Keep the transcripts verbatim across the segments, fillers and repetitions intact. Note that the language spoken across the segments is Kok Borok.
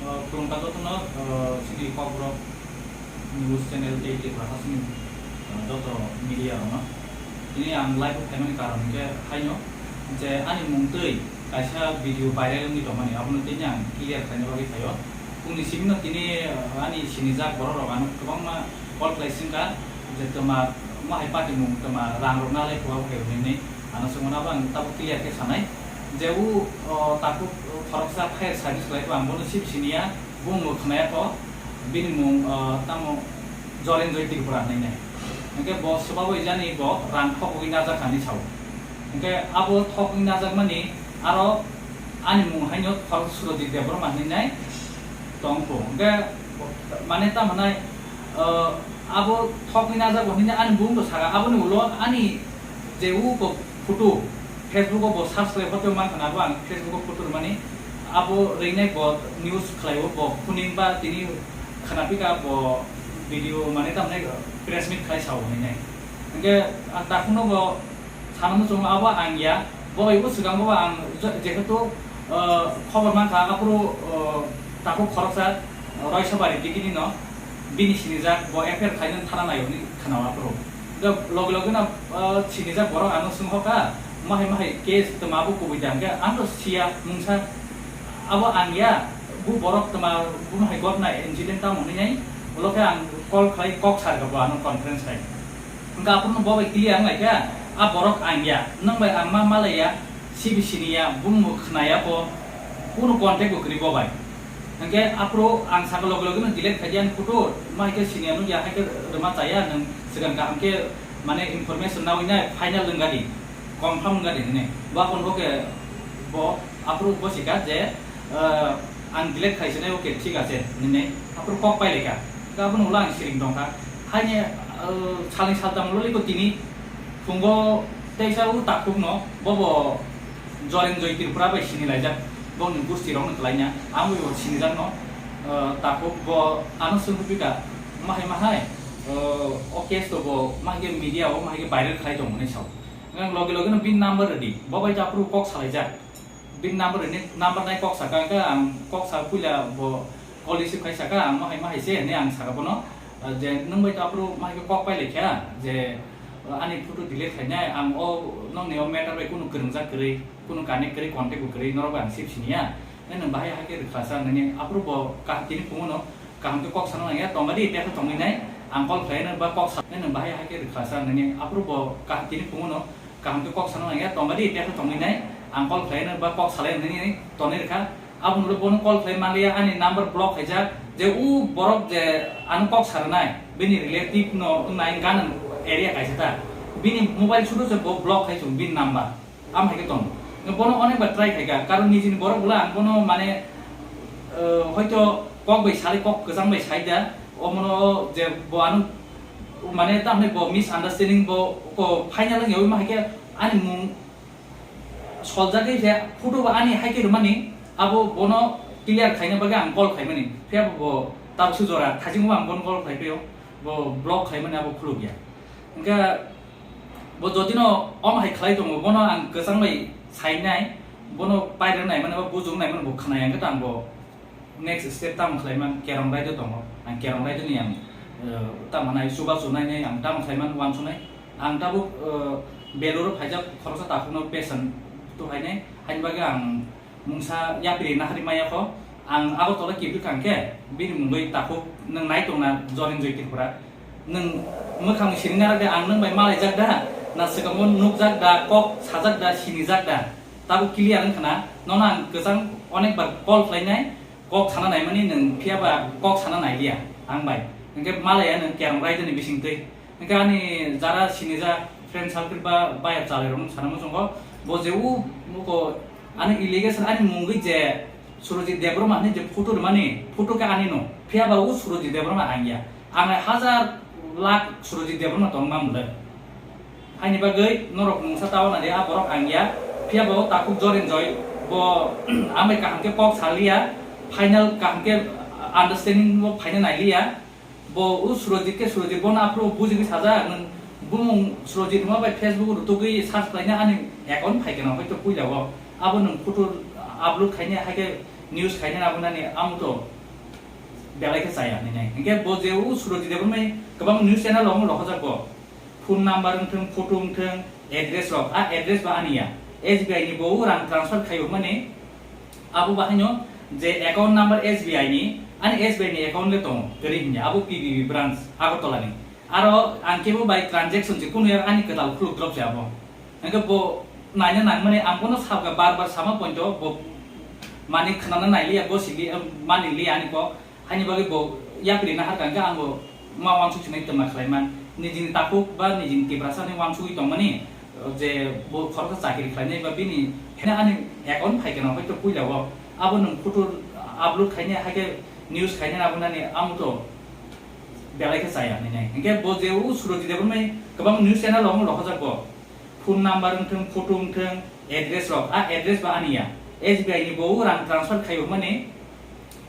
Uh, khulumkha jotono, uh, chini Kokborok news channel tei Tripura hasteni, uh, joto media rokno. Tini ang live o phaimani karon hwnkhe haino je ani mung twi kaisa video viral wngwi tongmani, abono tini ang clear khlaina bagwi phaio. Bongni simi no tini, uh, ani sinijak borok rok ano kwbangma call khlai singkha je twma, omo hai party mung twma rang rok nalai kho abo hai hwnwi, ano swngmano abo ang tabuk clear khe sanai je o, o, takhuk khoroksa fire service khlai kho, ang bono sip siniya, bung bo khwnaya kho, bini mung, o, tamo Jorenjoy Tripura hinwi nai. Hwnkhe bo swbabo jani bo rang thokgwi najak hinwi sao. Hwnkhe abo thokgwi najakmani aro ani mung haino khoroksa Surojit Debbarma hinwi nai tong kho. Hwnkhe mane tamo nai, o, abo thokgwi najak bo hinwi ani bung bo saka, aboni ulo ani je uko photo, Facebook o bo search khlai photo mankha na, abo ang Facebook o photo rwmani, abo rwinai bo news khlaio, bo kuning ba tini khwnapikha bo video mane tamni press meet khlai sao hinwi nai. Hwnkhe ang takhukno bo sana muchungo abo ang ya, bo bai bo swkango ang je-, jehetu, uh, khobor mankha aphuru, uh, takhuk khoroksa Roisabari tikini no bini sinijak bo F I R khaina thana naio hinwi khwnao aphuru. Hwnkhe loge loge no, uh, sinijak borok ano swngkha, mahai mahai case twma bo kubui da hwnkhe ang to siya mungsa abo ang ya, bo borok twma bo hai gotna incident tamo hinwi nai, ulo khe ang call khlai kok sar kha bo ano conference khai. Hwnkhe aphuru no bo bai clear wng lai kha, a borok ang ya, nwng bai ang ma malai ya, C B C ni ya, bung bo khna ya bo, kunu contact bo kwrwi bo bai. Hwnkhe aphuru ang saka loge loge no delete khai di ani photo, ma hai khe sini ya nung ya, hai khe rwma cha ya, nwng swkang kaham khe mane information naui nai final wng di, confirm wng di hinwi. Bo aphuru bo khe bo aphuru bo sika je, eh, ang delete khai sinai, okay, thik ache hinwi. Aphuru kok pai lai kha. Hwnkhe abono ulo ang siring tong kha. Haini, eh, salni saltam ulo liko tini phungo teisa o takhukno bobo Jorenjoy Tripura bai sini laijak, bongni gusti rokno kwlaina, ang bo sinijakno, eh, takhuk bo ano swngwi pika, mahai mahai, eh, o case to bo mahai khe media o mahai khe viral khlai tongo hinwi sao. Ang loge loge no bini number rwdi, bo bai to aphuru kok salaijak. Bini number rwni, number nai kok saka, hwnkhe ang kok sa puila bo call receive khai saka, ang mahai mahai se hinwi ang saka bono, eh, je nwng bai to aphuru mahai khe kok pai lai kha, je, eh, ani photo delete khainai, ang o nokni o matter bai kunu kwrwngjak kwrwi, kunu connect kwrwi, contact bo kwrwi, norok bai ang sip siniya. Nai nwng bahai hai khe rwkha sa nini, aphuru bo kaham tini phungo no kaham khe kok sana nangya, tongmani tei khe tongwi nai, ang call khlai no ba kok sa, nai nwng bahai hai khe rwkha sa nini, aphuru bo kaham tini phungo no kaham khe kok sana nangya, tongmani tei khe tongwi nai, ang call khlai no ba kok salai nini tonwi rwkha. Aboni ulo bono call khlai manliya, ani number block khaijak, je u borok je ano kok saranai, bini relative no wngnai ganang area kaisa ta, bini mobile sudu se bo block khai chung bini number. Am hai khe tong. Bono onek bar try khaika, karon nijini borok bwla ang bono mane, eh, hoito kok bai sari, kok kwchang bai sai da, omono je bo ano mane tamni bo misunderstanding bo ko final wngya, oima hai khe ani mung soljagwi se photo bo ani hai khe rwmani, abo bono clear khaina bagwi ang call khaimani. Phiya bo tabukhe jora thajingo ang bono call khlai phio, bo block khaimani abo khulukya. Hwnkhe bo jotino omo hai khlai tongo, bono ang kwchang bai sainai, bono pairwk nai mano, bujwk nai mano bo khwnai, hwnkhe tang bo next step tamo khlai man, kerong raida tongo, ang kerong raida ni ang, eh, tamo nai chuba chunai nai ang tamo khlai man, uansuknai. Ang tabuk, eh, Beluru phaijak khoroksa takhukno patient tu phainai, haini bagwi ang mungsa yapri nahari maya kho, ang Agartala kibri kang khe bini mungwi takhuk nwng nai tongna Jorenjoy Tripura. Nwng mwkhang siring nara de ang nwng bai malaijak da, na swkango nukjak da, kok sajak da, sinijak da. Tabuk clear wngkha na, nono ang kwchang onek bar call khlainai, kok sana naimani nwng phiya ba kok sana nailiya ang bai. Hwnkhe malaya nwng kerong raida ni bising twi. Hwnkhe ani jara sinijak friend circle ba bayar chalai rok sana muchungo, bo je u muko ani allegation ani mungwi je Surojit Debbarma hinwi je photo rwmani, photo khe ani no. Phiya ba u Surojit Debbarma ang ya. Ang hajar lakh Surojit Debbarma tong ma mwnle. Haini bagwi norok mungsa tawa nadi, a borok ang ya. Phiya bo takhuk Jorenjoy, bo amai kaham khe kok saliya, final kaham khe understanding bo phaina nailiya. Bo u Surojit khe Surojit bono aphuru bujigwi sajak, nwng bumung Surojit wngma bai Facebook rutugwi search khlaina ani account phaikhe no hoito puila o. Abo nwng photo upload khaina hai khe News khaina nabunani amo to belai khe chaya hinwi nai. Hingkhe bo je o Surojit Debbarma kwbang news channel rok rohorjak bo. Phone number wngthwng, photo wngthwng, address rok, a address ba ani ya. S B I ni bo rang transfer khaio mani abo bahaino je account number S B I ni, ani S B I ni account le tongo, kwrwi hinya, abo P B B branch, Agartala ni. Aro ang kebo bai transaction se kunu ani kwtal khuluk drop se abo. Hingke bo naina nangmani ang bono sabga bar bar sama pointo bo mani khnana nailiya, bo sili, em, mani liya ani kok. Haini bagwi bo yapri nahar kangkhe ang bo ma wansuk sinai twma khlaiman. Nijini takhuk ba nijini Tiprasa ni wansugwi tongmani, je bo khoroksa chakri khlainai ba bini hene ani account phaikhe no hoito puila o. Abo nwng photo upload khainai haikhe news khainai abo nani amo to belai khe chaya hinwi nai. Hingkhe bo je o Surojit Debbarma kwbang news channel rok rohorjak bo. Phone number wngthwng, photo wngthwng, address rok, a address ba ani ya. S B I ni bo rang transfer khaio mani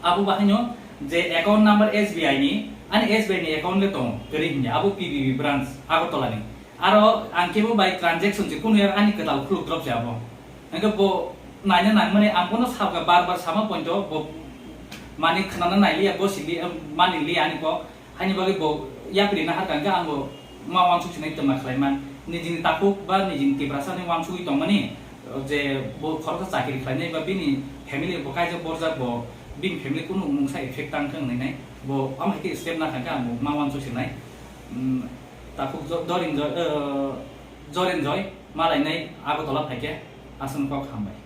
abo bahaino je account number S B I ni, ani S B I ni account le tongo, kwrwi hinya, abo P B B branch, Agartala ni. Aro ang kebo bai transaction se kunu ani kwtal khuluk drop se abo. Hingke bo naina nangmani ang bono sabga bar bar sama pointo bo mani khnana nailiya, bo sili, em, mani liya ani kok. Haini bagwi bo yapri nahar kangkhe ang bo ma wansuk sinai twma khlaiman. Nijini takhuk ba nijini Tiprasa ni wansugwi tongmani, je bo khoroksa chakri khlainai ba bini family bo kaijak borjak bo bini family kunu mungsa effect tang thwng hinwi nai. Bo amo hai khe step na kangkhe ang bo ma wansuk sinai. Mm, takhuk Jo-, Dorin Joy, eh, Joren Joy, malainai Agartala phaikhe aswk kok hambai.